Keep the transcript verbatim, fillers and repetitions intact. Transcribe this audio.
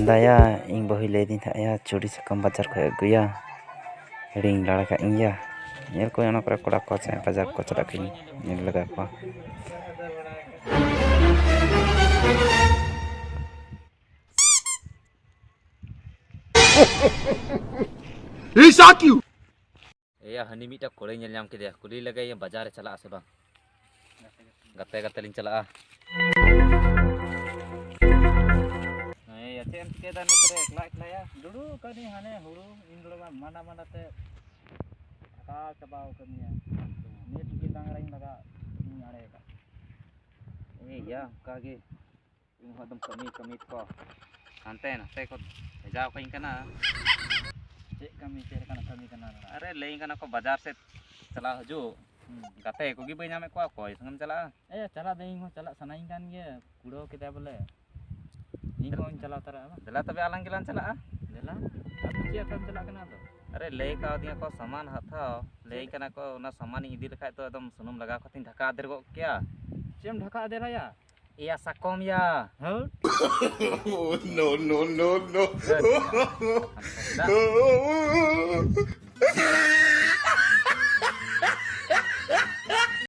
ᱫᱟᱭᱟ, ᱤᱧ ᱵᱟᱹᱦᱩᱭ ᱞᱟᱹᱭᱫᱤᱧ ᱛᱟᱦᱮᱸᱜᱼᱟ ᱪᱩᱲᱤ ᱥᱟᱠᱟᱢ ᱵᱟᱡᱟᱨ ᱠᱷᱚᱡ ᱟᱹᱜᱩᱭᱟ, ᱦᱤᱲᱤᱧ ᱞᱟᱲᱟ ᱠᱟᱜ ᱤᱧ ᱜᱮᱭᱟ᱾ ᱧᱮᱞ ᱠᱚ ᱚᱱᱟ ᱠᱚᱨᱮ ᱠᱚᱲᱟ ᱠᱚ ᱪᱮᱫ ᱵᱟᱡᱟᱨ ᱠᱚ ᱪᱟᱞᱟᱜ ᱠᱟᱱ ᱧᱮᱞ ᱞᱟᱜᱟ ᱠᱚᱣᱟ᱾ ᱮᱭᱟ, ᱦᱟᱹᱱᱤ ᱢᱤᱫᱴᱟᱝ ᱠᱚᱲᱟᱧ ᱧᱮᱞ ᱧᱟᱢ ᱠᱮᱫᱮᱭᱟ, ᱠᱩᱞᱤ ᱞᱮᱜᱟᱭᱟᱹᱧ ᱵᱟᱡᱟᱨ ᱮ ᱪᱟᱞᱟᱜᱼᱟ ᱥᱮ ᱵᱟᱝ᱾ ᱜᱟᱛᱮ ᱜᱟᱛᱮ ᱞᱤᱧ ᱪᱟᱞᱟᱜᱼᱟ᱾ ᱮᱭᱟ, ᱪᱮᱫ ᱮᱢ ᱪᱤᱠᱟᱹᱭᱮᱫᱟ ᱱᱤᱛ ᱨᱮ ᱮᱠᱞᱟ ᱮᱠᱞᱟᱭᱟ? ᱫᱩᱲᱩᱵ ᱟᱠᱟᱱᱟᱹᱧ ᱦᱟᱱᱮ ᱦᱩᱲᱩ ᱤᱧ ᱫᱩᱲᱩᱵᱟ ᱢᱟᱸᱰᱟ ᱢᱟᱸᱰᱟ ᱛᱮ ᱛᱷᱟᱠᱟᱣ ᱪᱟᱵᱟᱣ ᱠᱟᱹᱫᱤᱧᱟ᱾ ᱱᱤᱛ ᱜᱮ ᱰᱟᱝᱨᱟᱧ ᱞᱟᱜᱟ ᱤᱧ ᱟᱲᱮ ᱟᱠᱟᱫ᱾ ᱮᱭᱟ, ᱚᱱᱠᱟ ᱜᱮ ᱤᱧ ᱦᱚᱸ ᱮᱠᱫᱚᱢ ᱠᱟᱹᱢᱤ ᱠᱟᱹᱢᱤ ᱛᱮᱠᱚ ᱦᱟᱱᱛᱮ ᱱᱟᱛᱮ ᱠᱚ ᱵᱷᱮᱡᱟᱣ ᱠᱟᱹᱧ ᱠᱟᱱᱟ᱾ ᱪᱮᱫ ᱠᱟᱹᱢᱤ, ᱪᱮᱫ ᱞᱮᱠᱟᱱᱟᱜ ᱠᱟᱹᱢᱤ ᱠᱟᱱᱟ ᱱᱚᱣᱟ? ᱟᱨᱮ, ᱞᱟᱹᱭᱟᱹᱧ ᱠᱟᱱᱟ ᱠᱚ ᱵᱟᱡᱟᱨ ᱥᱮᱫ ᱪᱟᱞᱟᱣ ᱦᱤᱡᱩᱜ᱾ ᱦᱩᱸ᱾ ᱜᱟᱛᱮ ᱠᱚᱜᱮ ᱵᱟᱹᱧ ᱧᱟᱢᱮᱫ ᱠᱚᱣᱟ, ᱚᱠᱚᱭ ᱥᱚᱸᱜᱮᱢ ᱪᱟᱞᱟᱜᱼᱟ? ᱮ, ᱪᱟᱞᱟᱜ ᱫᱚ ᱤᱧ ᱦᱚᱸ ᱪᱟᱞᱟᱜ ᱥᱟᱱᱟᱧ ᱠᱟᱱ ᱜᱮᱭᱟ, ᱠᱩᱲᱟᱹᱣ ᱠᱮᱫᱟ ᱵᱚᱞᱮ᱾ ᱤᱧ ᱦᱚᱸᱧ ᱪᱟᱞᱟᱣ ᱛᱚᱨᱟᱜᱼᱟ ᱵᱟᱝ? ᱫᱮᱞᱟ ᱛᱚᱵᱮ ᱟᱞᱟᱝ ᱜᱮᱞᱟᱝ ᱪᱟᱞᱟᱜᱼᱟ᱾ ᱫᱮᱞᱟ, ᱟᱢ ᱫᱚ ᱪᱮᱫ ᱦᱟᱛᱟᱣ ᱮᱢ ᱪᱟᱞᱟᱜ ᱠᱟᱱᱟ ᱟᱫᱚ? ᱟᱨᱮ, ᱞᱟᱹᱭ ᱠᱟᱣᱫᱤᱧᱟ ᱠᱚ ᱥᱟᱢᱟᱱ ᱦᱟᱛᱟᱣ, ᱞᱟᱹᱭ ᱪᱮᱫ? ᱠᱟᱱᱟ ᱠᱚ ᱚᱱᱟ ᱥᱟᱢᱟᱱᱤᱧ ᱤᱫᱤ ᱞᱮᱠᱷᱟᱡ ᱫᱚ ᱮᱠᱫᱚᱢ ᱥᱩᱱᱩᱢ ᱞᱟᱜᱟᱣ ᱠᱟᱛᱮᱧ ᱰᱷᱟᱠᱟ ᱟᱫᱮᱨ ᱜᱚᱫ ᱠᱮᱭᱟ᱾ ᱪᱮᱫ ᱮᱢ ᱰᱷᱟᱠᱟ ᱟᱫᱮᱨᱟᱭᱟ? ᱮᱭᱟ ᱥᱟᱠᱚᱢ ᱭᱟ᱾ ᱦᱟᱹᱴ᱾ Oh, no, no, no, no. ᱦᱟᱹᱴ᱾ ᱟᱢ ᱠᱚ ᱪᱮᱫᱟᱜ?